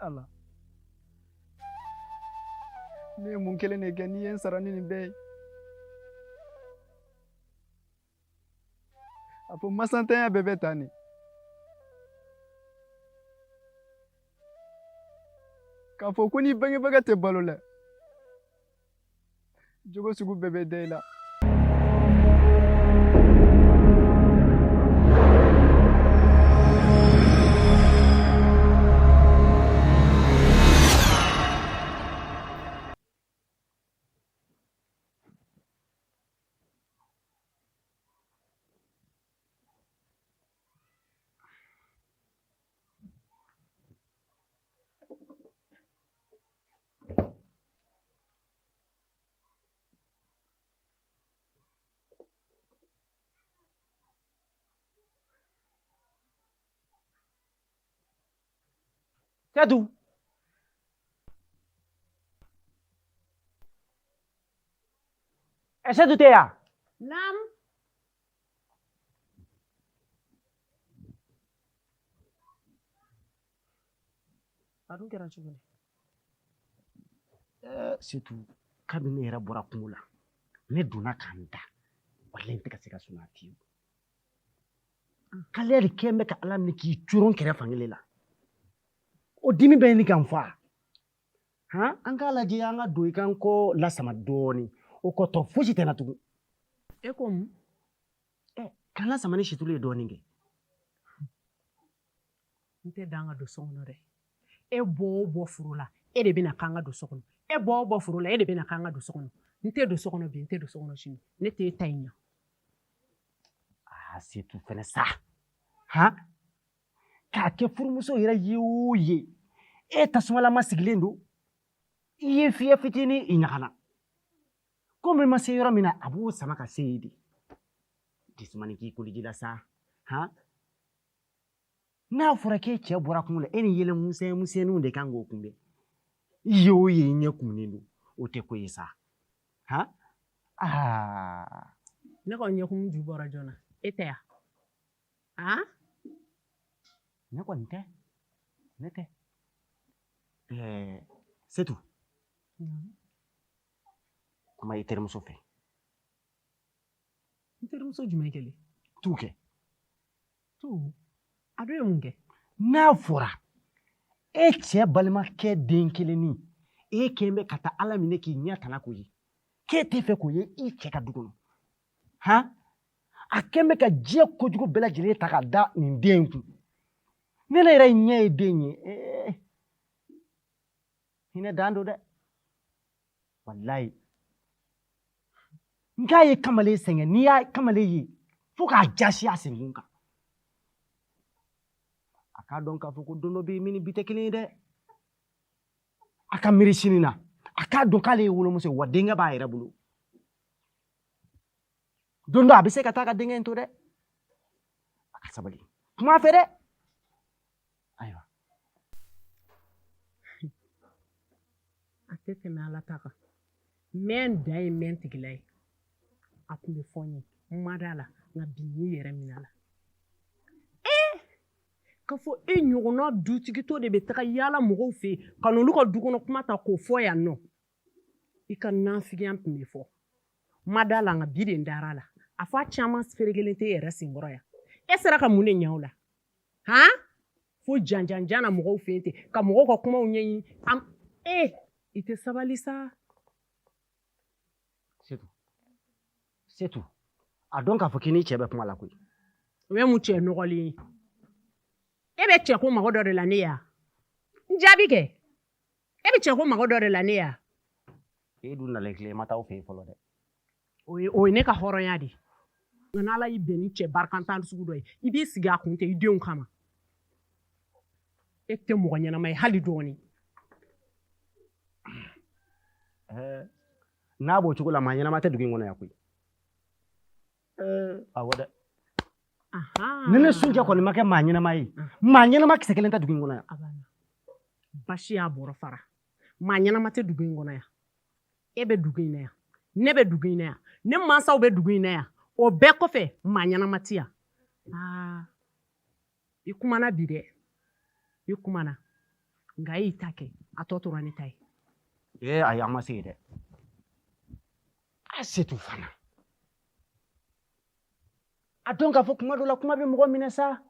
Ala, ne ye mun kelen de kɛ n'i ye n sara ni nin bɛɛ ye? A fɔ masantanya bɛɛ bɛ tan de. K'a fɔ ko n'i bangebaga tɛ balo la, jogo sugu bɛɛ bɛ da i la. Setu. Ɛ, Setu tɛ yan? Naam. A dun kɛra cogo di? Setu, kabini ne yɛrɛ bɔra kungo la, ne donna ka n da, walayi n tɛ ka se ka sunɔgɔ fiyewu. Kaleya de kɛn bɛ ka Ala minɛ k'i coron kɛrɛ fankelen la. O dimi bɛ ɲini ka n faa. Han, an k'a lajɛ an ka don i ka n kɔ lasama dɔɔnin. O kɔ tɔ fosi tɛ n na tugun. E ko mun? K'an lasama ni situlu ye dɔɔnin kɛ. N tɛ dan ka don so kɔnɔ dɛ. E bɔ o bɔ foro la, e de bɛna k'an ka don so kɔnɔ. E bɔ o bɔ foro la, e de bɛna k'an ka don so kɔnɔ. N tɛ don so kɔnɔ bi, n tɛ don so kɔnɔ sini. Ne t'e ta in ɲa. Aa, Setu fɛnɛ sa. Han? K'a kɛ furumuso yɛrɛ ye o ye. E tasumalama sigilen don. I ye fiyɛ fitinin i ɲagana. Komi i ma se yɔrɔ min na, a b'o sama ka se yen de. Jisumani k'i koliji la sa. Han? N'a fɔra k'e cɛ bɔra kungo la, e ni yɛlɛ misɛn misɛnninw de kan k'o kunbɛn. I ye o ye, i ɲɛ kumunen don. O tɛ ko ye sa. Han? Aa. Ne ka ɲɛkumu ju bɔra jɔn na? E tɛ yan? Han? Ne kɔni tɛ. Ne tɛ. Setu. Kuma i terimuso fɛ. N terimuso jumɛn kelen? Tu kɛ. Tu, a dun ye mun kɛ? N'a fɔra e cɛ balimakɛ den kelennin, e kɛn bɛ ka taa Ala minɛ k'i ɲɛ tana k'o ye, k'e tɛ fɛ k'o ye i cɛ ka du kɔnɔ. Han? A kɛn bɛ ka diɲɛ kojugu bɛɛ lajɛlen ta ka da nin den in kun. Ne ne yɛrɛ ɲɛ ye den ye. Hinɛ dan don dɛ. Walayi. N k'a ye kamalen sɛgɛn, n'i y'a kamalen ye fo k'a jasi a senkun kan. A k'a dɔn k'a fɔ ko don dɔ bɛ yen min ni bi tɛ kelen ye dɛ. A ka miiri sini na, a k'a dɔn k'ale ye wolomuso ye, wa denkɛ b'a yɛrɛ bolo. Don dɔ a bɛ se ka taa ka denkɛ in to dɛ. A ka sabali. Kuma a fɛ dɛ. Ayiwa. A tɛ tɛmɛ Ala ta kan. Mɛn dan ye mɛn tigila ye. A tun bɛ fɔ n ye, n ma da la, nka bi n y'i yɛrɛ minɛ a la. K'a fɔ e ɲɔgɔnna dutigitɔ de bɛ taga yaala mɔgɔw fɛ yen ka n'olu ka du kɔnɔ kuma ta k'o fɔ yan nɔ. I ka nafigiya tun bɛ fɔ. N ma da la, nka bi de n dara a la. A fɔ a caman ferekelen tɛ e yɛrɛ senkɔrɔ yan. E sera ka mun de ɲɛ o la? Han? Fo janjanjan na mɔgɔw fɛ yen ten, ka mɔgɔw ka kumaw ɲɛɲini. I tɛ sabali sa. Setu. Setu. A dɔn k'a fɔ k'i n'i cɛ bɛ kuma la koyi. O ye mun cɛ nɔgɔlen ye? E bɛ cɛ ko mago dɔ de la ne ya? N jaabi kɛ. E bɛ cɛ ko mago dɔ de la ne ya? E dun nalen tile ma taa aw fɛ yen fɔlɔ dɛ. O ye ne ka hɔrɔnya de ye. Nka n'Ala y'i bɛn ni cɛ barikantan sugu dɔ ye, i b'i sigi a kun tɛ i denw kama. E tɛ mɔgɔ ɲɛnama ye hali dɔɔni. N'a b'o cogo la, maa ɲɛnama tɛ dugu in kɔnɔ yan koyi. Awɔ dɛ. Ni ne Sunjɛ kɔni ma kɛ maa ɲɛnama ye, maa ɲɛnama kisɛ kelen tɛ dugu in kɔnɔ yan. Basi y'a bɔrɔ fara. Maa ɲɛnama tɛ dugu in kɔnɔ yan. E bɛ dugu in na yan, ne bɛ dugu in na yan, ne mansaw bɛ dugu in na yan. O bɛɛ kɔfɛ, maa ɲɛnama tɛ yan. I kumana bi dɛ, i kumana. Nka e y'i ta kɛ, a tɔ tora ne ta ye. Ee ayi, an ma se yen dɛ. A se t'u fana. A dɔn k'a fɔ kuma dɔ la kuma bɛ mɔgɔ minɛ sa.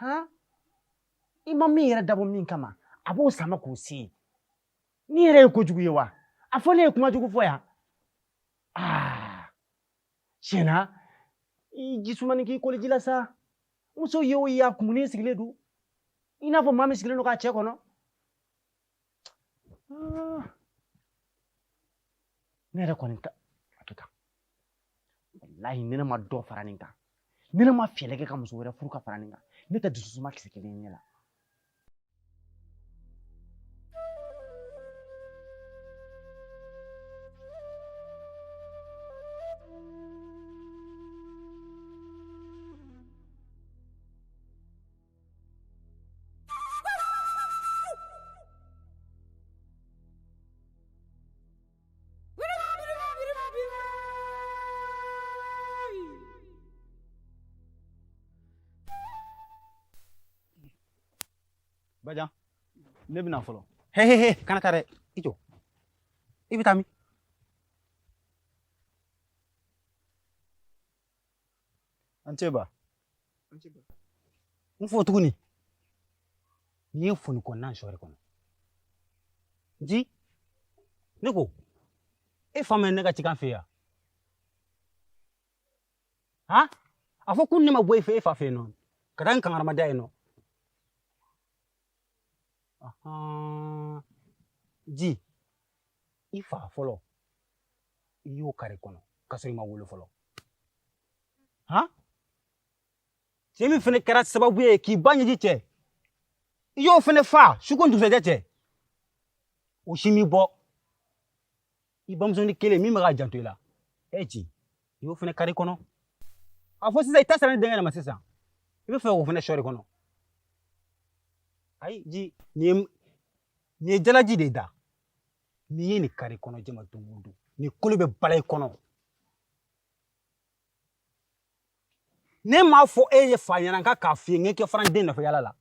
Han? I ma min yɛrɛ dabɔ min kama, a b'o sama k'o se yen. Ni yɛrɛ ye kojugu ye wa? A fɔ ne ye kuma jugu fɔ yan. Aa, tiɲɛ na, i ji sumani k'i koliji la sa. Muso ye o ye a kumunen sigilen don. I n'a fɔ maa min sigilen don k'a cɛ kɔnɔ. Ne yɛrɛ kɔni ta a to tan. Walahi ni ne ma dɔ fara nin kan, ni ne ma fɛɛrɛ kɛ ka muso wɛrɛ furu ka fara nin kan, ne tɛ dususuma kisɛ kelen ɲɛ la. Bajan, ne bɛna fɔlɔ. He he he, kana taa dɛ, i jɔ. I bɛ taa min? An cɛ ba. N fɔ tuguni. N'i ye foni kɔnɔna sɔri kɔnɔ. Nci, ne ko, e fa ma ne ka cikan fɛ yan. Han? A fɔ ko ne ma bɔ e fɛ e fa fɛ yen nɔ. Ka taa n kankaramada yen nɔ. Ji, i fa fɔlɔ, i y'o kari kɔnɔ k'a sɔrɔ i ma wolo fɔlɔ. Han? Cɛ min fɛnɛ kɛra sababu ye k'i ba ɲɛji cɛ, i y'o fɛnɛ fa su ko dugusajɛ cɛ, o si m'i bɔ. I bamusonin kelen min bɛ k'a janto i la, e ci, i y'o fɛnɛ kari kɔnɔ. A fɔ sisan i ta sera ne denkɛ de ma sisan, i bɛ fɛ k'o fɛnɛ sɔri kɔnɔ. Ayi ji, nin ye jalaji de da. N'i ye nin kari kɔnɔ jɛma don o don, nin kolo bɛ bala i kɔnɔ. Ne m'a fɔ e ye fa ɲɛna n ka k'a f'i ye n k'i fara n den nɔfɛ yala la.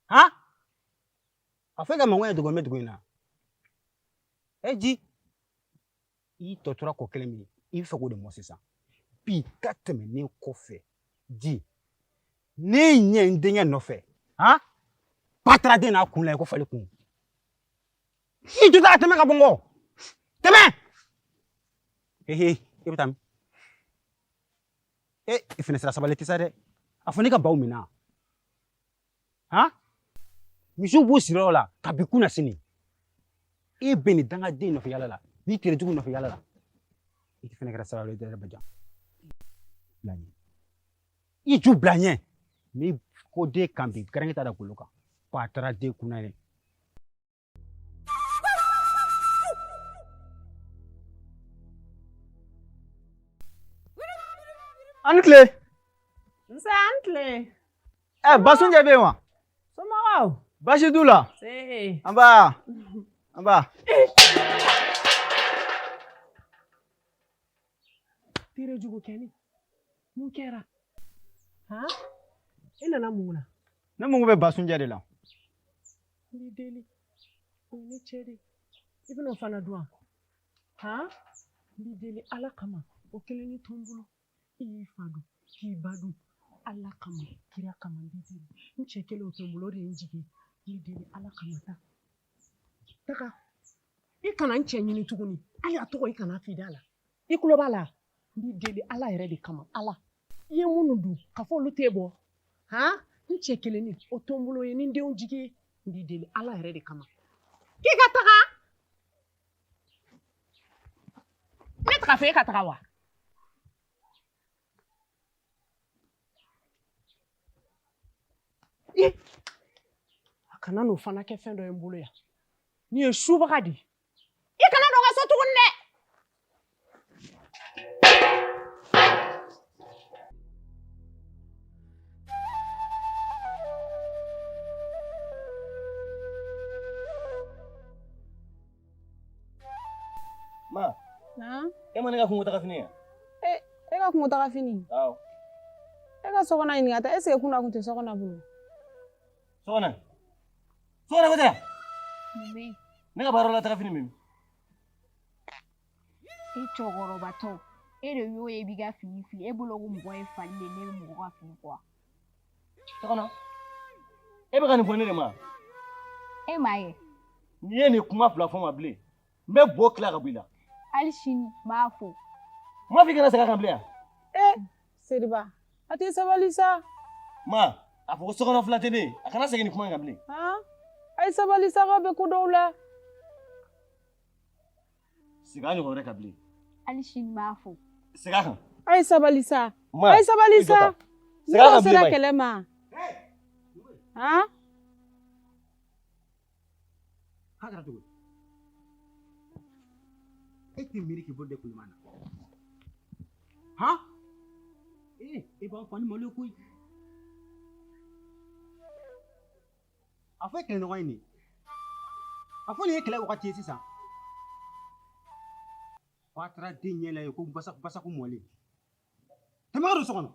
Han? A fɔ e ka mankan ye dogo bɛ dugu in na. E ji, i tɔ tora ko kelen min ye, i bɛ fɛ k'o de mɔ sisan. Bi ta tɛmɛnen kɔfɛ, ji, ne ɲɛ n denkɛ nɔfɛ, han? Ba taara den n'a kun la i ko fali kun. I jɔ ta tɛmɛ ka bɔ n kɔ. Tɛmɛ! Hehe, i bɛ taa min? E, i fɛnɛ sera sabali tɛ sa dɛ. A fɔ ne ka baw minɛ. Han? Misiw b'u siriyɔrɔ la kabi kunna sini. E bɛ nin dangaden nɔfɛ yala la, n'i tere jugu nɔfɛ yala la. I fɛnɛ kɛra sabali ye dɛ Bajan. Bila ɲɛ. I ju bila ɲɛ. N'i ko den kan bi, garankɛ t'a da golo kan. Ba taara den kunna yɛrɛ. An ni tile. Nse, an ni tile. Ɛ, Basunjɛ bɛ yen wa? Somɔgɔw? Baasi t'u la. Se. Nba. Nba. Tere jugu kɛni. Mun kɛra? Han? E nana mun na? Ne mago bɛ Basunjɛ de la. N b'i deli. O ye ne cɛ de ye. I bɛn'o fana dun wa? Han? N b'i deli Ala kama. O kelen ni to n bolo. I y'i fa dun, k'i ba dun. Ala kama, kira kama, n b'i deli. N cɛ kelen o to n bolo, o de ye n jigi ye. N b'i deli Ala kama, taa. Taga. I kana n cɛ ɲini tuguni. Hali a tɔgɔ i kana f'i da la. I tulo b'a la? N b'i deli Ala yɛrɛ de kama, Ala. I ye minnu dun, k'a fɔ olu t'e bɔ. Han? N cɛ kelennin, o to n bolo, o ye ni n denw jigi ye. N b'i deli Ala yɛrɛ de kama. K'i ka taga. Ne taga fɛ e ka taga wa? A kana n'o fana kɛ fɛn dɔ ye n bolo yan. Nin ye subaga de ye. I kana don n ka so tuguni dɛ. Ma, Naamu? E ma ne ka kungo taga fini ye? E ka kungo taga fini? Awɔ. E ka so kɔnɔ ɲininka ta, est-ce que kunna kun tɛ so kɔnɔ bolo? Sɔgɔnɛ. Sɔgɔnɛ ko tɛ. Mun bɛ yen? Ne ka baara la taga fini min. E cɛkɔrɔbatɔ, e de y'o ye i b'i ka fini fili. E bolo ko mɔgɔ ye fali de, ne bɛ mɔgɔ ka fini ko wa? Sɔgɔnɛ, e bɛ ka nin fɔ ne de ma. E m'a ye. N'i ye nin kuma fila fɔ n ma bilen, n bɛ bo tila ka bɔ i la. Hali sini n b'a fɔ. N m'a fɔ i kana segin a kan bilen yan. Eh, Seriba, a tɛ sabali sa. Ma, a fɔ ko sokɔnɔ fila tɛ ne ye, a kana segin nin kuma in kan bilen. Han? A ye sabali sa, k'aw bɛ ko dɔw la. Segin a ɲɔgɔn wɛrɛ kan bilen. Hali sini n b'a fɔ. Segin a kan. A ye sabali sa. Ma, A ye sabali i jɔ sa. tan. Segin a N'aw kan bilen, sera Mayi. kɛlɛ ma. Han? K'a kɛra cogo di? E tɛ miiri k'i bolo da kuluma na. Han? Ee, e b'an fa ni malo ye koyi. A fɔ e kɛlɛɲɔgɔn ye nin ye. A fɔ nin ye kɛlɛ wagati ye sisan. F'a taara den ɲɛ lajɛ ko basaku mɔlen. Tɛmɛ ka don so kɔnɔ.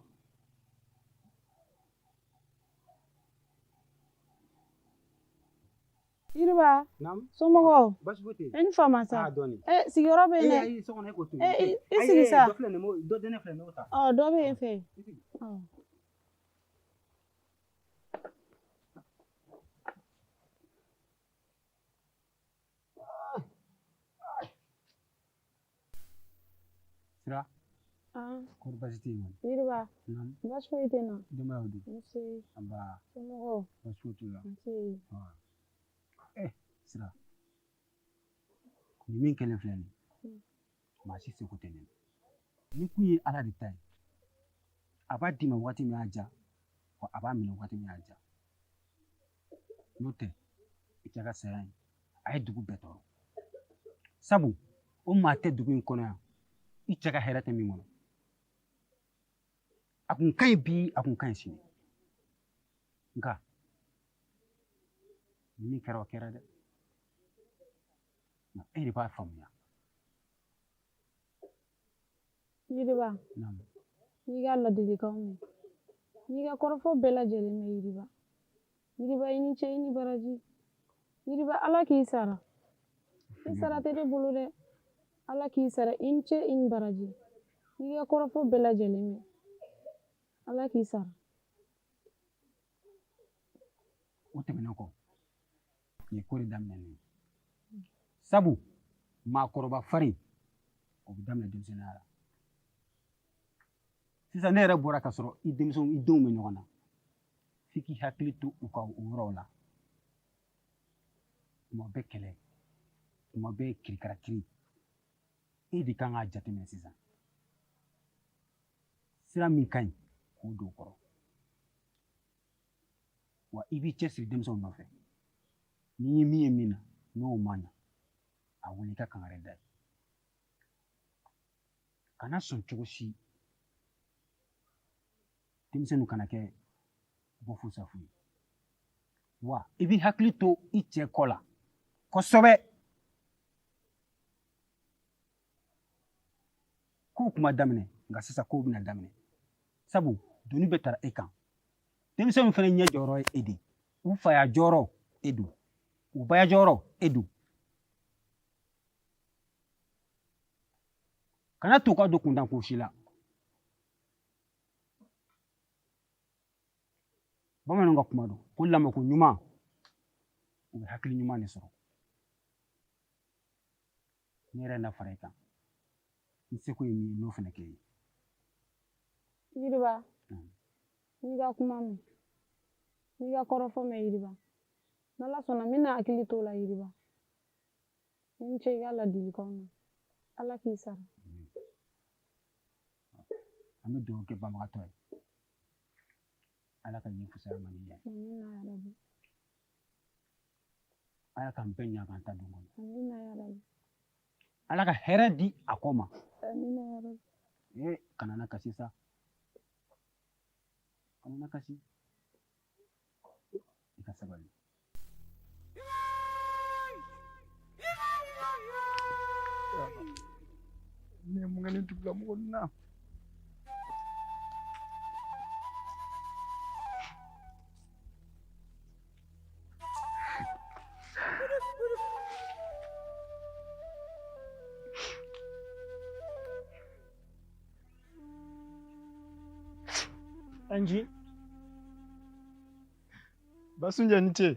Yiriba, Naamu. somɔgɔw, Baasi foyi tɛ yen. e ni fama sa. Aa dɔɔni. Eh, sigiyɔrɔ bɛ yen dɛ. Ayi, so kɔnɔ e k'o to yen. Eh, i Ayi, sigi sa. Dɔ filɛ nin ye, dɔ dɛnɛ filɛ nin ye, o ta. Ɔ, dɔ bɛ yen fɛ. Ɔ. Sira, Ah, kɔri baasi tɛ yen kɔni? Yiriba, Naamu. baasi foyi tɛ n na. Denbayaw dun? Nse, Nba, somɔgɔw, baasi foyi t'u la. nse. Eh, Sira, nin min kɛlen filɛ nin ye, maa si seko tɛ nin na. Ni kun ye Ala de ta ye, a b'a d'i ma waati min y'a diya, wa a b'a minɛ waati min y'a diya. N'o tɛ, i cɛ ka saya in, a ye dugu bɛɛ tɔɔrɔ. Sabu, o maa tɛ dugu in kɔnɔ yan, i cɛ ka hɛrɛ tɛ min kɔnɔ. A kun ka ɲi bi, a kun ka ɲi sini. Nka, ni min kɛra, o kɛra dɛ. Nka e de b'a faamuya. Yiriba, Naamu. n y'i ka ladilikanw mɛn. N y'i ka kɔrɔfɔ bɛɛ lajɛlen mɛn Yiriba. Yiriba, i ni ce, i ni baraji. Yiriba, Ala k'i sara. I sara tɛ ne bolo dɛ. Ala k'i sara, i ni ce, i ni baraji. N y'i ka kɔrɔfɔ bɛɛ lajɛlen mɛn. Ala k'i sara. O tɛmɛnen kɔ, nin ye ko de daminɛnen ye. Sabu, maakɔrɔba farin, o bɛ daminɛ denmisɛnninya la. Sisan ne yɛrɛ bɔra ka sɔrɔ i denmisɛnw, i denw bɛ ɲɔgɔn na. F'i k'i hakili to u ka o yɔrɔw la. Kuma bɛɛ kɛlɛ, kuma bɛɛ kirikarakiri. E de kan k'a jateminɛ sisan. Sira min ka ɲi, k'o don o kɔrɔ. Wa i b'i cɛsiri denmisɛnw nɔfɛ. N'i ye min ye min na, n'o ma ɲa, a wele i ka kangari da ye. Kana sɔn cogo si denmisɛnninw kana kɛ bɔfu safu ye. Wa i b'i hakili to i cɛ kɔ la kosɛbɛ. Kow kuma daminɛ, nka sisan kow bɛna daminɛ. Sabu doni bɛɛ tara e kan. Denmisɛnninw fana ɲɛ jɔyɔrɔ ye e de ye. U faya jɔyɔrɔ e don. U baya jɔyɔrɔ e don. Kana to u ka don kuntanko si la. Bamananw ka kuma don ko lamɔko ɲuman, u bɛ hakili ɲuman de sɔrɔ. Ne yɛrɛ na fara i kan. N seko ye min ye, n'o fana kɛ i ye. Yiriba, n y'i ka kuma mɛn. N y'i ka kɔrɔfɔ mɛn Yiriba. N'Ala sɔnna, n bɛna hakili t'o la Yiriba. I ni ce i ka ladilikanw na. Ala k'i sara. An bɛ dugawu kɛ banbagatɔ ye. Ala ka yen fisaya ma ni ye. Amina yarabi. Ala k'an bɛɛ ɲa k'an ta don kɔnɔ. Amina yarabi. Ala ka hɛrɛ di a kɔ ma. Amina yarabi. Ee, kana na kasi sa. Kana na kasi. I ka sabali. Ne ye mun kɛ nin dugulamɔgɔ ninnu na? Anji. Basunjɛ ni ce.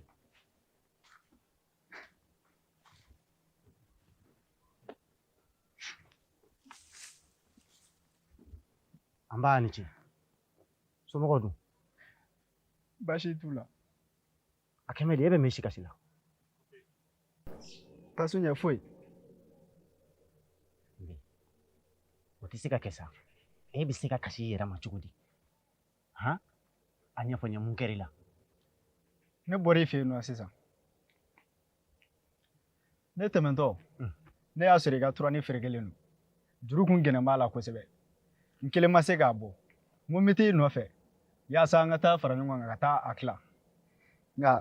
Nba ni ce. Somɔgɔw dun? Baasi t'u la. A kɛmɛ di, e bɛ min si kasi la? Basunjɛ foyi. O tɛ se ka kɛ sa. E bɛ se ka kasi i yɛrɛ ma cogo di? Han? A ɲɛfɔ n ye mun kɛra i la? Ne bɔra i fɛ yen nɔ sisan. Ne tɛmɛntɔ, ne y'a sɔrɔ i ka turani ferekelen don. Juru kun gɛnɛn b'a la kosɛbɛ. N kelen ma se k'a bɔ. N ko n bɛ t'i nɔfɛ yaasa an ka taa fara ɲɔgɔn kan ka taa a tila. Nka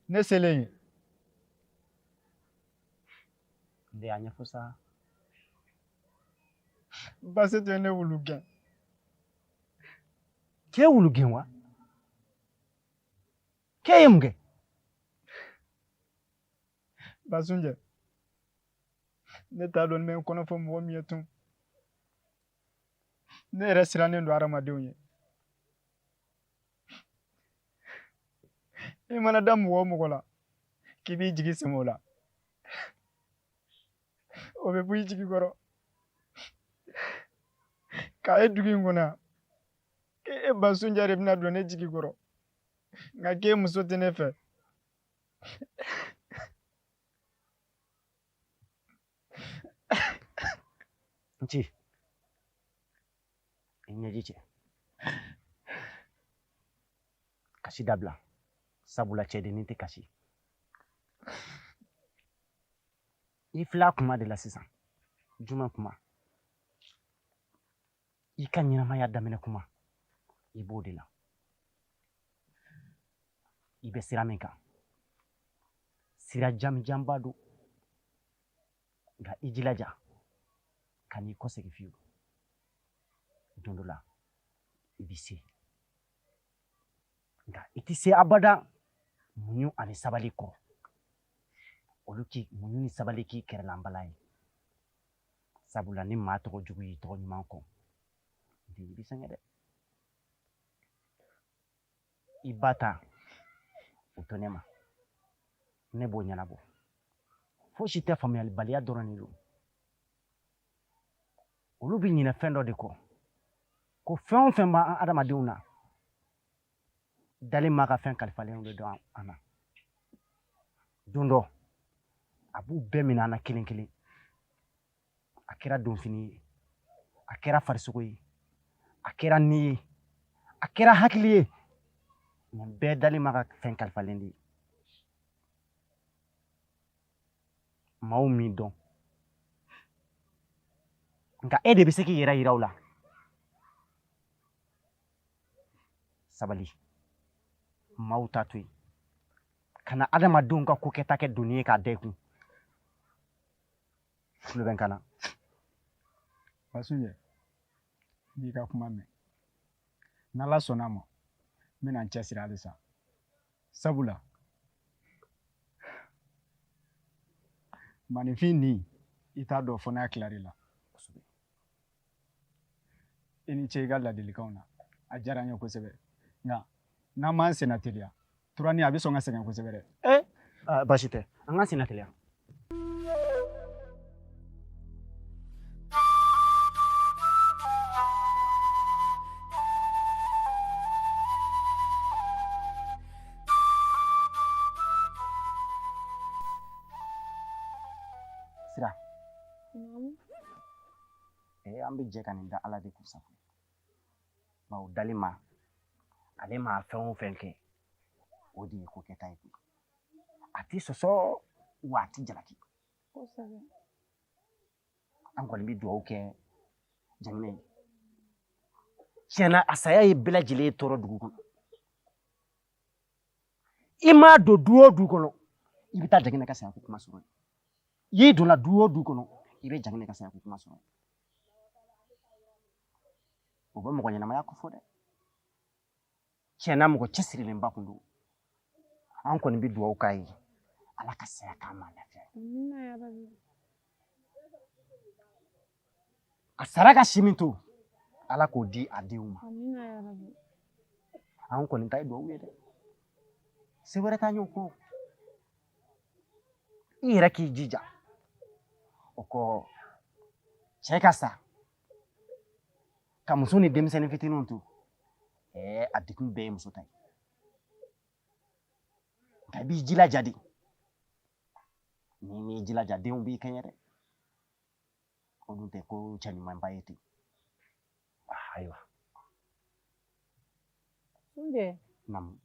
ne selen yen. N den a ɲɛfɔ sa. Basetu ye ne wulu gɛn. K'e wulu gɛn wa? K'e ye mun kɛ? Basunjɛ, ne t'a dɔn n bɛ n kɔnɔ fɔ mɔgɔ min ye tun. Ne yɛrɛ sirannen don hadamadenw ye. I mana da mɔgɔ o mɔgɔ la k'i b'i jigi sɛmɛ o la, o bɛ bɔ i jigi kɔrɔ. K'a ye dugu in kɔnɔ yan, k'e Basunjɛ de bɛna don ne jigi kɔrɔ, nka k'e muso tɛ ne fɛ. Nci, i ɲɛji cɛ. Kasi dabila, sabula cɛdennin tɛ kasi. I filɛ kuma de la sisan. Jumɛn kuma? I ka ɲɛnamaya daminɛ kuma, i b'o de la. I bɛ sira min kan, sira jamujanba don, nka i jilaja kan'i kɔsegin fiyewu. Don dɔ la i bɛ se, nka i tɛ se abada muɲu ani sabali kɔ. Olu k'i muɲu ni sabali k'i kɛrɛlanbala ye, sabula ni maa tɔgɔ jugu y'i tɔgɔ ɲuman kɔ, i bɛ sɛgɛn dɛ. I ba ta o to ne ma, ne b'o ɲɛnabɔ. Fosi tɛ faamuyalibaliya dɔrɔn de don. Olu bɛ ɲinɛ fɛn dɔ de kɔ, ko fɛn o fɛn b'an adamadenw na, dalen maa ka fɛn kalifalenw de don an na. Don dɔ a b'u bɛɛ minɛ an na kelen kelen. A kɛra donfini ye, a kɛra farisogo ye, a kɛra ni ye, a kɛra hakili ye, nin bɛɛ dalen maa ka fɛn kalifalen de ye. Maaw m'i dɔn, nka e de bɛ se k'i yɛrɛ yira u la. Sabali, maaw ta to yen, kana adamadenw ka ko kɛta kɛ doni ye k'a da i kun. Tulo bɛ n kan na. Basunjɛ, n y'i ka kuma mɛn. N'Ala sɔnna a ma, n bɛna n cɛsiri halisa. Sabula maninfin ni i t'a dɔn fo n'a tilar'i la. I ni ce i ka ladilikanw na, a diyara n ye kosɛbɛ. Nka n'an m'an senna teliya, turani a bɛ sɔn ka sɛgɛn kosɛbɛ dɛ. Baasi tɛ, an k'an senna teliya. Sira. An bɛ jɛ ka nin da Ala de kun sago. Bawo dali ma, ale ma fɛn o fɛn kɛ, o de ye ko kɛta ye koyi. A tɛ sɔsɔ wa a tɛ jalaki. Kosɛbɛ. An kɔni bɛ dugawu kɛ Jaginɛ ye. Tiɲɛna a saya ye bɛɛ lajɛlen tɔɔrɔ dugu kɔnɔ. I m'a don du o du kɔnɔ, i bɛ taa Jaginɛ ka saya ko kuma sɔrɔ yen. I donna du o du kɔnɔ, i bɛ Jaginɛ ka saya ko kuma sɔrɔ yen. O bɛ mɔgɔ ɲɛnamaya ko fɔ dɛ. Tiɲɛna mɔgɔ cɛsirilenba kun don. An kɔni bɛ dugawu k'a ye, Ala ka saya k'a ma lafiya. A sara ka si min to, Ala k'o di a denw ma. Amina ya rabi. Anw kɔni ta ye duwawu ye dɛ. Se wɛrɛ t'an ye o kɔ. I yɛrɛ k'i jija. O kɔ cɛ ka sa ka muso ni denmisɛnnin fitininw to, a degun bɛɛ ye muso ta ye. Nka i b'i jilaja de. N'i m'i jilaja, denw b'i kɛɲɛ dɛ. O dun tɛ ko cɛ ɲumanba ye ten. Ayiwa. Sunjɛ. Naamu.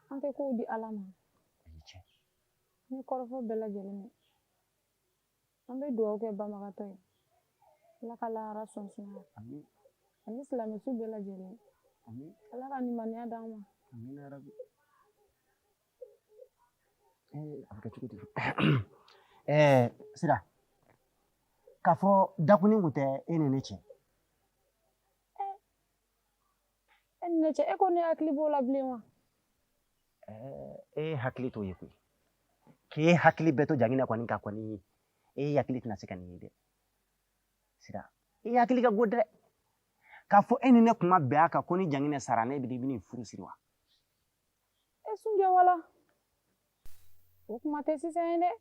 An tɛ kow di Ala ma. O ye tiɲɛ. N ye kɔrɔfɔ bɛɛ lajɛlen mɛn. An bɛ dugawu kɛ banbagatɔ ye. Ala ka lahara sɔn sumaya. Amin. Ani silamɛsu bɛɛ lajɛlen. Amin. Ala ka limaniya d'an ma. Amina ya rabi. A bɛ kɛ cogo di? Sira, k'a fɔ dakuni kun tɛ e ni ne cɛ. E ni ne cɛ, e ko ne hakili b'o la bilen wa? E hakili t'o ye koyi. K'e hakili bɛɛ to Janginɛ kɔni kan kɔni, e hakili tɛna se ka nin ye dɛ. Sira, e hakili ka go dɛ. K'a fɔ e ni ne kuma bɛn a kan ko ni Janginɛ sara ne bɛ nin furu siri wa? E Sunjɛ wala. O kuma tɛ sisan ye dɛ.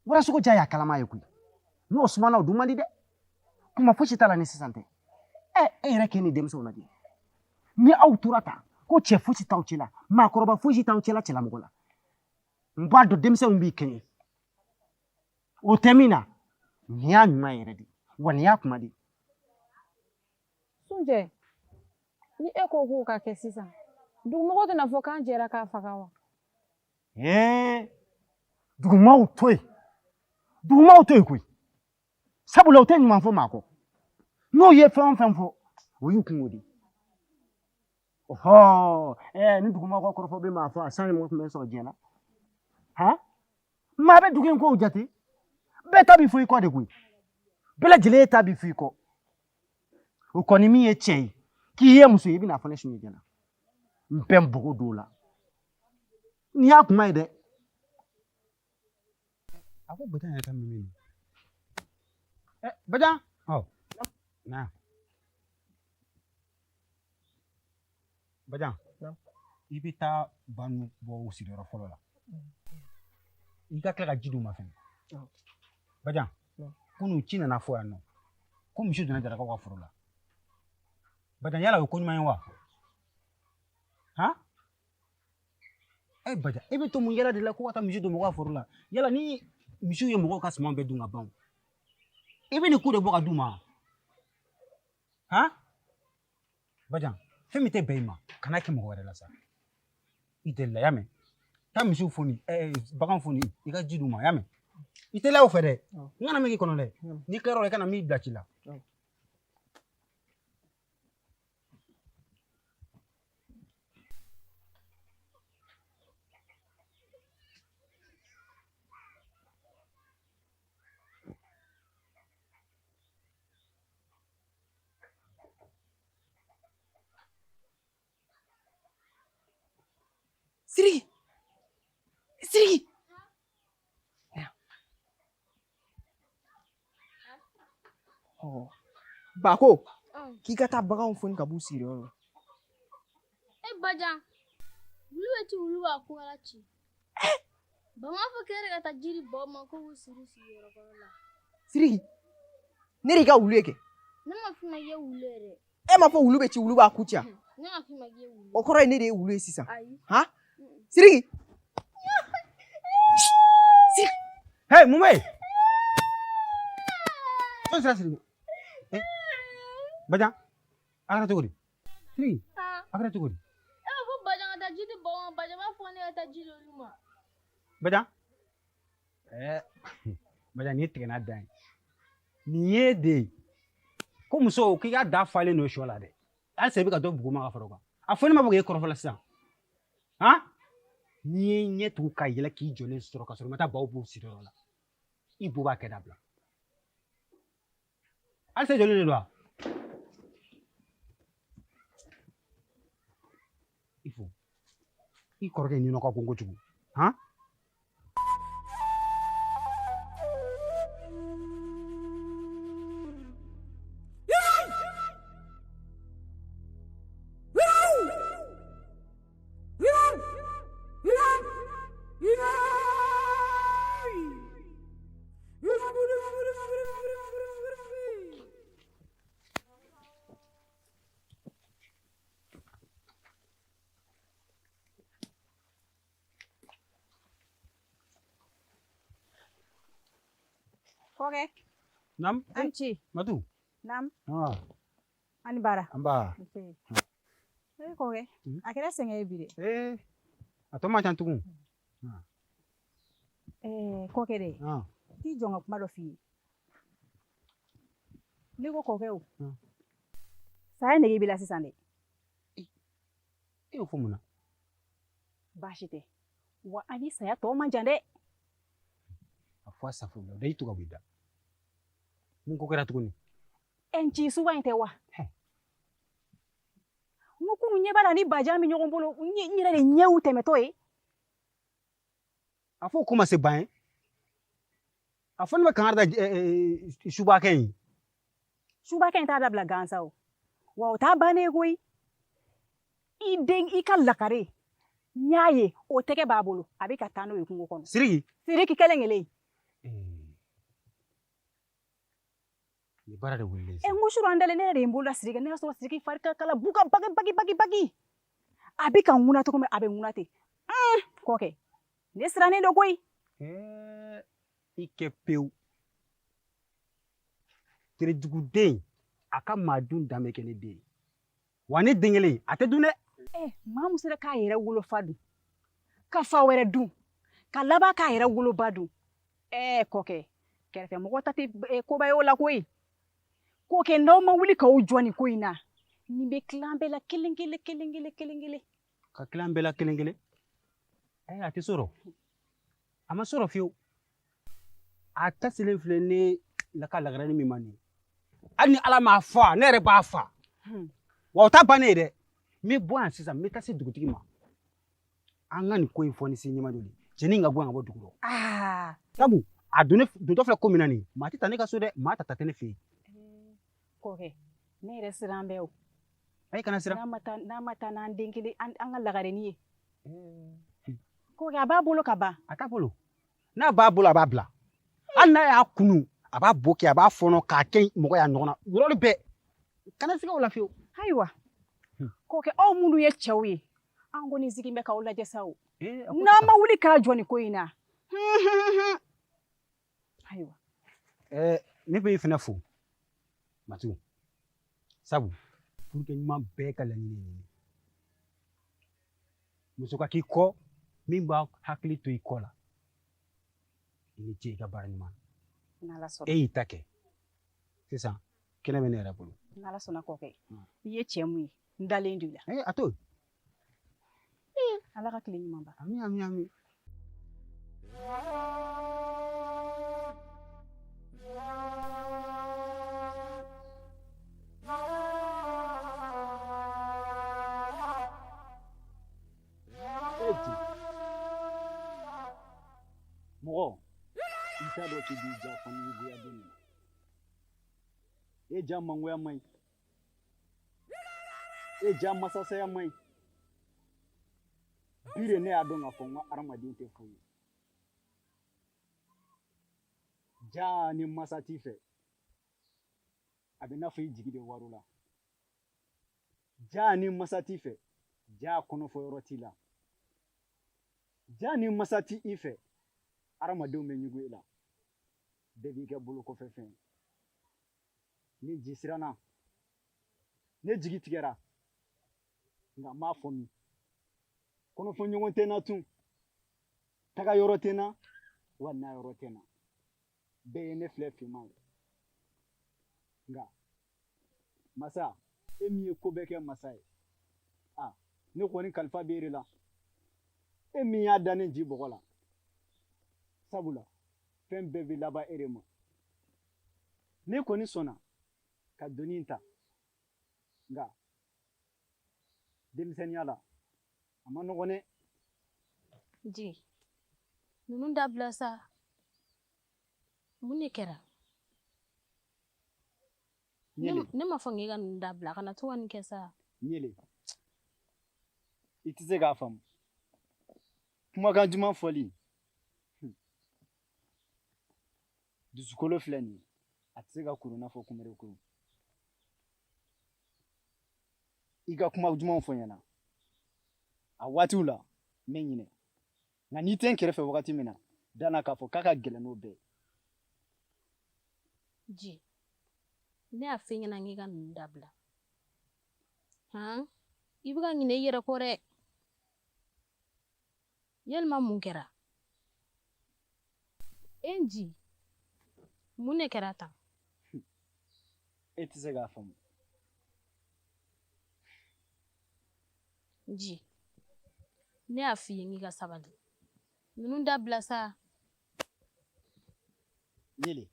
Warasogo ja y'a kalama ye koyi. N'o sumana o dun man di dɛ. Kuma fosi t'a la ni sisan tɛ. E yɛrɛ k'e ni denmisɛnw lajɛ. Ni aw tora tan ko cɛ fosi t'aw cɛ la, maakɔrɔba fosi t'aw cɛ la cɛlamɔgɔ la. N b'a dɔn denmisɛnw b'i kɛɲɛ. O tɛ min na, nin y'a ɲuman yɛrɛ de, wa nin y'a kuma de. Sunjɛ, ni e ko k'o ka kɛ sisan, dugumɔgɔw tɛna fɔ k'an jɛra k'a faga wa? Dugumaw to yen. Dugumaw to yen koyi. Sabula o tɛ ɲuman fɔ maa kɔ. N'o ye fɛn o fɛn fɔ, o y'u kungo de ye. Ɔhɔ, ni dugumaw ka kɔrɔfɔ bɛ maa fɔ, a san ni mɔgɔ tun bɛ sɔrɔ diɲɛ na. Han? Maa bɛ dugu in kow jate. Bɛɛ ta bɛ fɔ i kɔ de koyi. Bɛɛ lajɛlen ta bɛ fɔ i kɔ. O kɔni min ye cɛ ye, k'i ye muso ye, i bɛna fɔ ne Sunjɛ ɲɛna. N bɛ n bogo don o la. Nin y'a kuma ye dɛ. A ko Bajan yɛrɛ ta min ye. Bajan. Ɔ. Na. Bajan. I bɛ taa ba ninnu bɔ u sigiyɔrɔ fɔlɔ la. I ka tila ka ji d'u ma fɛnɛ. Bajan. Kunun ci nana fɔ yan nɔ. Ko misi donna Jarakaw ka foro la. Bajan, yala o ye ko ɲuman ye wa? Han? Bajan, e bɛ to mun yala de la ko ka taa misi don mɔgɔw ka foro la? Yala ni misiw ye mɔgɔw ka suman bɛɛ dun ka ban, i bɛ nin ko de bɔ ka d'u ma? Han? Bajan, fɛn min tɛ bɛn i ma, kana kɛ mɔgɔ wɛrɛ la sa. I delila, y'a mɛn? Taa misiw foni, bagan foni, i ka ji d'u ma, y'a mɛn? I teliya o fɛ dɛ. N kana min k'i kɔnɔ dɛ. N'i tilara o la, i kana min bila ci la. Sidiki! Sidiki! Bako, k'i ka taa baganw foni ka b'u sigiyɔrɔ la. E Bajan, wulu bɛ ci wulu b'a kungala ci. Ba m'a fɔ k'e yɛrɛ ka taa jiri baw ma ko k'u siri u sigiyɔrɔ kɔrɔ la. Sidiki, ne de y'i ka wulu ye kɛ. Ne ma f'i ma k'i ye wulu ye dɛ. E ma fɔ wulu bɛ ci wulu b'a ku ci wa? Ne ma f'i ma k'i ye wulu ye. O kɔrɔ ye ne de ye wulu ye sisan. Ayi. Han? Sidiki! Sidiki! Hey, mun bɛ yen? Jɔn sera Sidiki? Bajan, a kɛra cogo di? Sidiki, a kɛra cogo di? E b'a fɔ Bajan ka taa ji di baw ma, Bajan b'a fɔ ne ka taa ji di olu ma. Bajan? Bajan, nin ye tigɛnna dan ye. Nin ye de ye. Ko muso, k'i ka da falen don sɔ la dɛ. Halisa i bɛ ka dɔ buguma ka fara o kan. A fɔ ne ma bɔ k'e kɔrɔfɔ la sisan. Han? N'i ye ɲɛ tugu ka yɛlɛ k'i jɔlen sɔrɔ ka sɔrɔ i ma taa baw b'u sigiyɔrɔ la, i bo b'a kɛ dabila. Halisa i jɔlen de don wa? I fo. I kɔrɔkɛ ɲinɔ ka bon kojugu. Han? Kɔkɛ. Nam. A ni ce. Matu. Nam. Ah. A ni baara. Nba. Nse. Ee kɔkɛ, a kɛra sɛgɛn ye bi dɛ. Ee, a tɔ man ca tugun. Ɛɛ kɔkɛ dɛ. Ah. T'i jɔ n ka kuma dɔ f'i ye. Ne ko kɔkɛ o. Saya nege b'i la sisan dɛ. E y'o fɔ mun na? Baasi tɛ. Wa an ni saya tɔ man jan dɛ. A fɔ a safurula, o da y'i to ka bɔ i da. Mun ko kɛra tuguni? Ɛ nci suba in tɛ wa? N ko kunun ɲɛ b'a la ni Bajan bɛ ɲɔgɔn bolo, n yɛrɛ de ɲɛ y'u tɛmɛtɔ ye. A fɔ o ko ma se ban ye. A fɔ ne bɛ kangari da subakɛ in ye. Subakɛ in t'a dabila gansan o. Wa o t'a bannen ye koyi. I den i ka lakare n y'a ye o tɛgɛ b'a bolo a bɛ ka taa n'o ye kungo kɔnɔ. Siriki. Siriki kelen kelen. Nin baara de wulilen. Ɛ n ko surɔ an dalen ne yɛrɛ de ye n bolo da Siriki kan ne y'a sɔrɔ Siriki fari ka kala bu ka bagi bagi bagi bagi. A bɛ ka ŋuna cogo min a bɛ ŋuna ten. Kɔkɛ ne sirannen don koyi. I kɛ pewu. Terijuguden a ka maa dun dan bɛ kɛ ne den ye. Wa ne den kelen a tɛ dun dɛ. Maa min sera k'a yɛrɛ wolofa dun ka fa wɛrɛ dun ka laban k'a yɛrɛ woloba dun kɔkɛ kɛrɛfɛ mɔgɔ ta tɛ koba ye o la koyi. Kɔkɛ n'aw ma wuli k'aw jɔ nin ko in na nin bɛ tila an bɛɛ la kelen kelen kelen kelen kelen kelen. Ka tila an bɛɛ la kelen kelen? A tɛ sɔrɔ, a ma sɔrɔ fiyewu. A ta selen filɛ ne la ka lagare min ma nin ye. Hali ni Ala m'a fa, ne yɛrɛ b'a fa. Wa o ta bannen ye dɛ. N bɛ bɔ yan sisan, n bɛ taa se dugutigi ma. An ka nin ko in fɔ ni se ɲɛma dɔ ye. Cɛnin in ka bɔ yan ka bɔ dugu rɔ. Sabu a dontɔ filɛ ko min na nin ye, maa tɛ taa ne ka so dɛ, maa ta tɛ ne fɛ yen. Kɔkɛ, ne yɛrɛ siran bɛ o. Ayi, kana siran. N'a ma taa n'an den kelen, an ka lagarenin ye. Kɔkɛ, a b'a bolo ka ban. A t'a bolo. N'a b'a bolo, a b'a bila. Hali n'a y'a kunu, a b'a bo kɛ, a b'a fɔɔnɔ k'a kɛ mɔgɔ y'a ɲɔgɔn na. Yɔrɔnin bɛɛ. Kana siga o la fiyewu. Ayiwa. Kɔkɛ, aw minnu ye cɛw ye, an kɔni sigi bɛ k'aw lajɛ sa o. N'an ma wuli k'a jɔ nin ko in na. Ayiwa. Ne bɛ i fana fo, Matu. Sabu, furukɛ ɲuman bɛɛ ka laɲini ye nin ye. Muso ka k'i kɔ, min b'a hakili to i kɔ la. I ni ce i ka baara ɲuman na. N'Ala sɔnna. E y'i ta kɛ. Sisan, kɛnɛ bɛ ne yɛrɛ bolo. N'Ala sɔnna kɔkɛ. I ye cɛ mun ye, n dalen don i la. A to yen. Ala ka tile ɲuman ban. Ami, ami, ami. Mɔgɔ, i t'a dɔn k'i b'i ja fɔ n'i goya don min na. E ja mangoya man ɲi. E ja masasaya man ɲi. Bi de ne y'a dɔn k'a fɔ n ko hadamaden tɛ foyi ye. Ja ni masa t'i fɛ, a bɛ n'a fɔ i jigi de waro la. Ja ni masa t'i fɛ, ja kɔnɔfɔyɔrɔ t'i la. Ja ni masa t'i i fɛ, hadamadenw bɛ ɲugun i la. Bɛɛ b'i kɛ bolo kɔfɛ fɛn ye. Ne ji siranna, ne jigi tigɛra, nka n m'a fɔ min. Kɔnɔfɔɲɔgɔn tɛ n na tun, taga yɔrɔ tɛ n na, wa na yɔrɔ tɛ n na. Bɛɛ ye ne filɛ finman ye. Nka masa, e min ye ko bɛɛ kɛ masa ye, ne kɔni kalifa b'e de la. E min y'a da ne ji bɔgɔ la, sabula fɛn bɛɛ bɛ laban e de ma. Ne kɔni sɔnna ka doni in ta, nka denmisɛnninya la a ma nɔgɔn dɛ. Ji, ninnu dabila sa. Mun de kɛra? Ne ma fɔ k'e ka ninnu dabila, kana to ka nin kɛ sa. Ɲele, i tɛ se k'a faamu. Kumakan duman fɔli, dusukolo filɛ nin ye, a tɛ se ka kuru n'a fɔ kunberekuru. I ka kuma dumanw fɔ n ɲɛna a waatiw la, n bɛ ɲinɛ. Nka n'i tɛ n kɛrɛfɛ wagati min na, da n na k'a fɔ k'a ka gɛlɛn n'o bɛɛ ye. Ji, ne y'a f'e ɲɛna k'i ka ninnu dabila. Han, i bɛ ka ɲinɛ i yɛrɛ kɔ dɛ. Yalima mun kɛra? E Nji, mun de kɛra tan? E tɛ se k'a faamu. Nji, ne y'a f'i ye k'i ka sabali. Ninnu dabila sa. Ɲele,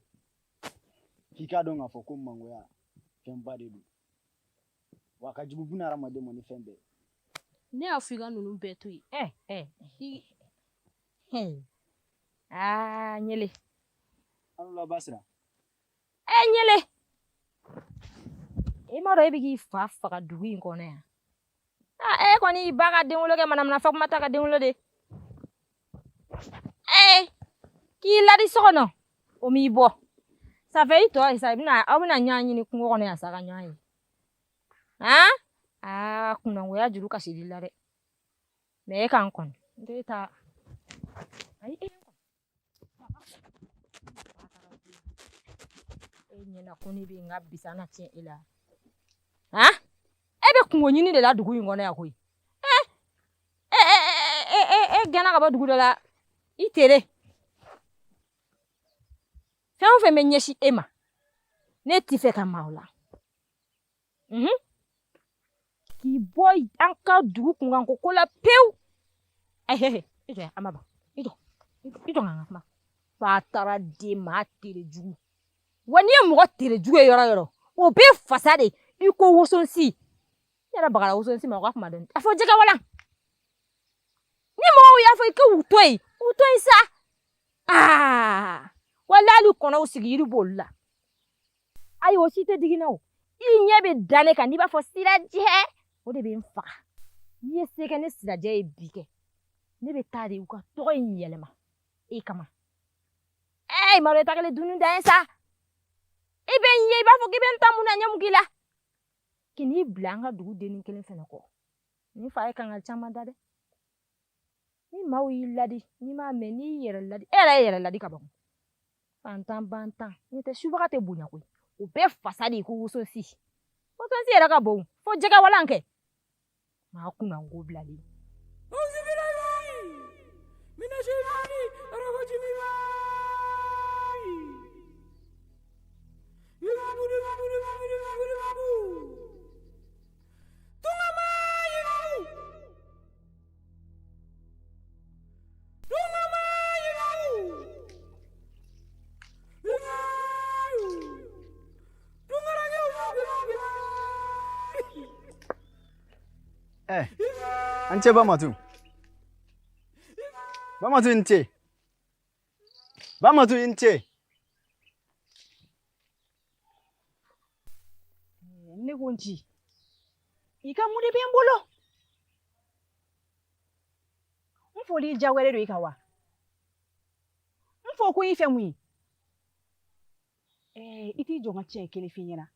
f'i k'a dɔn k'a fɔ ko mangoya fɛnba de don. Wa a ka jugu buna hadamaden ma ni fɛn bɛɛ. Ne y'a f'i ka ninnu bɛɛ to yen. Aa Ɲele. Alula Basira. Ɲele. I m'a dɔn e bɛ k'i fa faga dugu in kɔnɔ yan. Aa e kɔni y'i ba ka denwolo kɛ manamana Fatumata ka denwolo de. K'i ladi so kɔnɔ o m'i bɔ. Ça fait i tɔ ye sa, i bɛna aw bɛna ɲɔgɔn ɲini kungo kɔnɔ yan sa ka ɲɔgɔn ye. Han? Aa kunnangoya juru kasi l'i la dɛ. Mais e k'an kɔni. N tɛ taa. Ayi e e ɲɛna ko ne bɛ n ka bisa na tiɲɛ e la. Han? E bɛ kungo ɲini de la dugu in kɔnɔ yan koyi. E gɛnna ka bɔ dugu dɔ la i tere. Fɛn o fɛn bɛ ɲɛsin e ma, ne t'i fɛ ka maa o la. K'i bɔ an ka dugu kunkanko ko la pewu. Ayi, i jɔ an ma ban. I jɔ, i jɔ k'an ka kuma. Fa taara den maa tere jugu. Wa n'i ye mɔgɔ tere jugu ye yɔrɔ o yɔrɔ, o bɛ fasa de i ko wosonsi. Ne yɛrɛ bagara wosonsi ma o ka kuma dɔɔni. A fɔ jɛgɛ walan. Ni mɔgɔw y'a fɔ i k'u to yen, u to yen sa. Aa, walahi hali kɔnɔw sigi yiri b'olu la. Ayi o si tɛ digi na o. I ɲɛ bɛ da ne kan n'i b'a fɔ sirajɛ, o de bɛ n faga. N'i ye se kɛ ne sirajɛ ye bi kɛ, ne bɛ taa de u ka tɔgɔ in yɛlɛma e kama. Ee, i m'a dɔn e ta kɛlen dunun dan ye sa. I bɛ n ye i b'a fɔ k'i bɛ n ta mun na ɲɛ mun k'i la. K'i n'i bila an ka dugu dennin kelen fɛnɛ kɔ. Nin fa ye kankari caman da dɛ. Ni maaw y'i ladi, n'i m'a mɛn, n'i yɛrɛ ladi, e yɛrɛ ye yɛrɛ ladi ka ban. Fantan bantan, n'o tɛ subaga tɛ bonya koyi. O bɛɛ fasa de ye ko wosonsi. Wosonsi yɛrɛ ka bon fo jɛgɛ walan kɛ. Maa kunnango bilalen. An ce Bamatu. Bamatu in ce. Bamatu in ce. Ne ko n ci, i ka mun de bɛ n bolo? N foli diyagoyalen don i kan wa? N fɔ ko i fɛ mun ye? I t'i jɔ n ka tiɲɛ kelen f'i ɲɛna.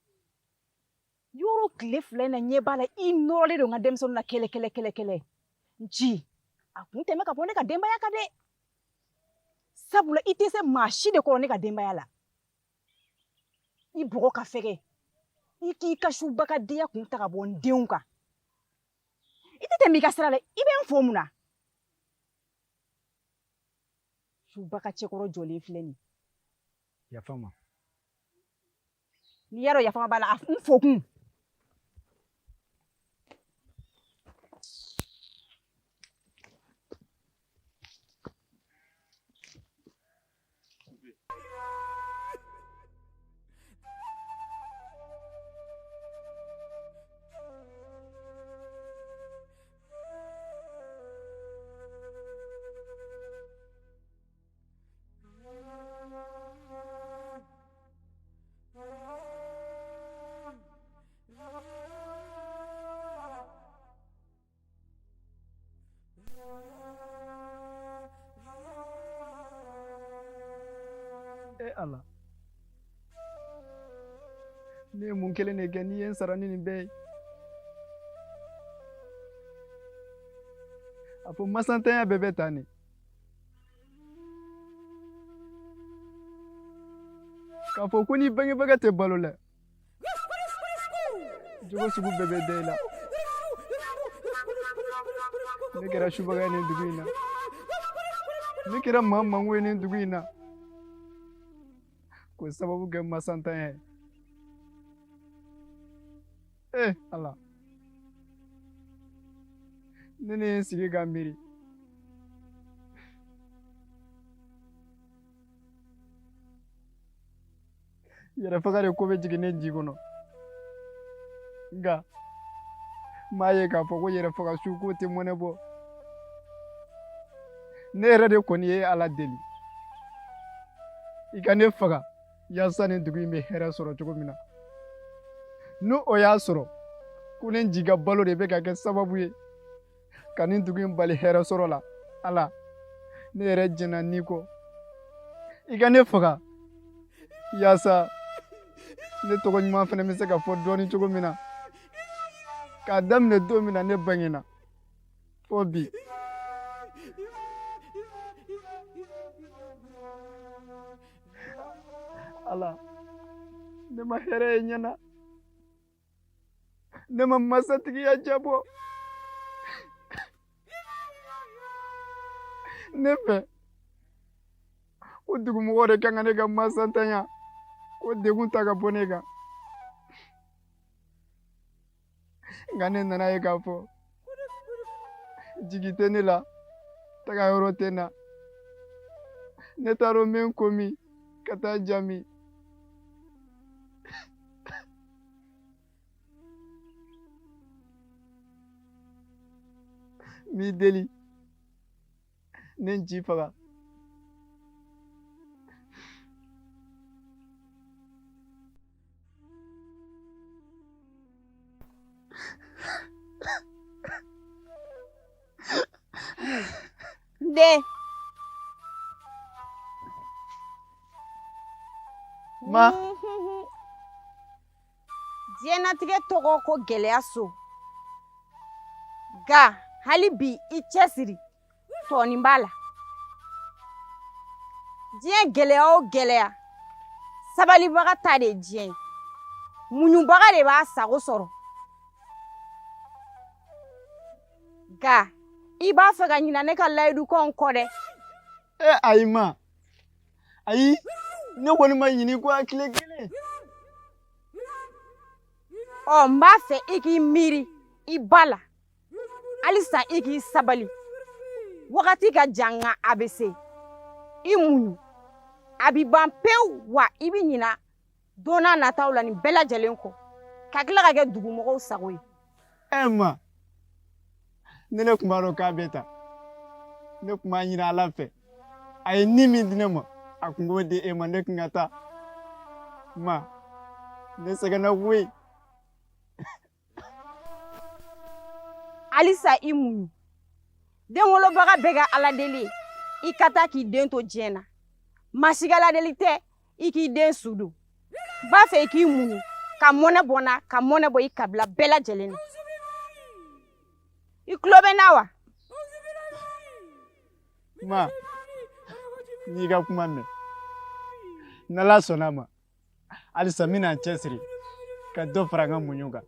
Yɔrɔ tile fila in na ɲɛ b'a la i nɔrɔlen don n ka denmisɛnninw na kɛlɛ kɛlɛ kɛlɛ kɛlɛ. N ci, a kun tɛmɛ ka bɔ ne ka denbaya kan dɛ. Sabula i tɛ se maa si de kɔrɔ ne ka denbaya la. I bɔgɔ ka fɛgɛ. I k'i ka subagadenya kun ta ka bɔ n denw kan. I tɛ tɛmɛ i ka sira la, i bɛ n fo mun na? Subaga cɛkɔrɔ jɔlen filɛ nin. Yafa n ma. N'i y'a dɔn yafa b'a la, a n fo kun. E Ala, ne ye mun kelen de kɛ n'i ye n sara ni nin bɛɛ ye? A fɔ masantanya bɛɛ bɛ tan de. K'a fɔ ko n'i bangebaga tɛ balo la, jogo sugu bɛɛ bɛ da i la. Ne kɛra subaga ye nin dugu in na. Ne kɛra maa mango ye nin dugu in na. K'o sababu kɛ masantanya ye. Eh Ala. Ne ne ye n sigi ka miiri. Yɛrɛfaga de ko bɛ jigin ne ji kɔnɔ. Nka n b'a ye k'a fɔ ko yɛrɛfaga su k'o tɛ mɔnɛ bɔ. Ne yɛrɛ de kɔni ye Ala deli. I ka ne faga yaasa nin dugu in bɛ hɛrɛ sɔrɔ cogo min na. N'o o y'a sɔrɔ ko ne nci ka balo de bɛ ka kɛ sababu ye ka nin dugu in bali hɛrɛ sɔrɔ la, Ala, ne yɛrɛ jɛnna n'i kɔ. I ka ne faga yaasa ne tɔgɔ ɲuman fana bɛ se ka fɔ dɔɔnin cogo min na. K'a daminɛ don min na ne bangena fo bi. Ala, ne ma hɛrɛ ye ɲɛ na. Ne ma masatigiya jabɔ. Ne fɛ ko dugumɔgɔw de kan ka ne ka masantanya ko degun ta ka bɔ ne kan. Nka ne nana ye k'a fɔ jigi tɛ ne la, taga yɔrɔ tɛ n na. Ne t'a dɔn n bɛ n ko min ka taa ja min. N b'i deli, ne nci faga. N den. Ma. Diɲɛnatigɛ tɔgɔ ko gɛlɛya so. Nka hali bi i cɛsiri tɔɔnin b'a la. Diɲɛ gɛlɛya o gɛlɛya, sabalibaga ta de ye diɲɛ ye. Muɲubaga de b'a sago sɔrɔ. Nka i b'a fɛ ka ɲina ne ka layidukanw kɔ dɛ. E ayi ma. Ayi, ne kɔni ma ɲinɛ i kɔ a tile kelen. Ɔ n b'a fɛ i k'i miiri i ba la. Halisa i k'i sabali. Wagati ka jan nka a bɛ se. I muɲu. A bɛ ban pewu wa i bɛ ɲina don n'a nataw la nin bɛɛ lajɛlen kɔ. Ka tila ka kɛ dugumɔgɔw sago ye. Ɛ ma, ne ne tun b'a dɔn k'a bɛ tan. Ne tun b'a ɲini Ala fɛ. A ye ni min di ne ma, a tun k'o di e ma, ne tun ka taa. Ma, ne sɛgɛnna koyi. Halisa i muɲu. Denwolobaga bɛɛ ka Ala deli ye i ka taa k'i den to diɲɛ na. Maa si ka Ala deli tɛ i k'i den su don. N b'a fɛ i k'i muɲu ka mɔnɛ bɔ n na, ka mɔnɛ bɔ i kabila bɛɛ lajɛlen na. I tulo bɛ n na wa? Ma, n y'i ka kuma mɛn. N'Ala sɔnna a ma, halisa n bɛna n cɛsiri ka dɔ fara n ka muɲu kan.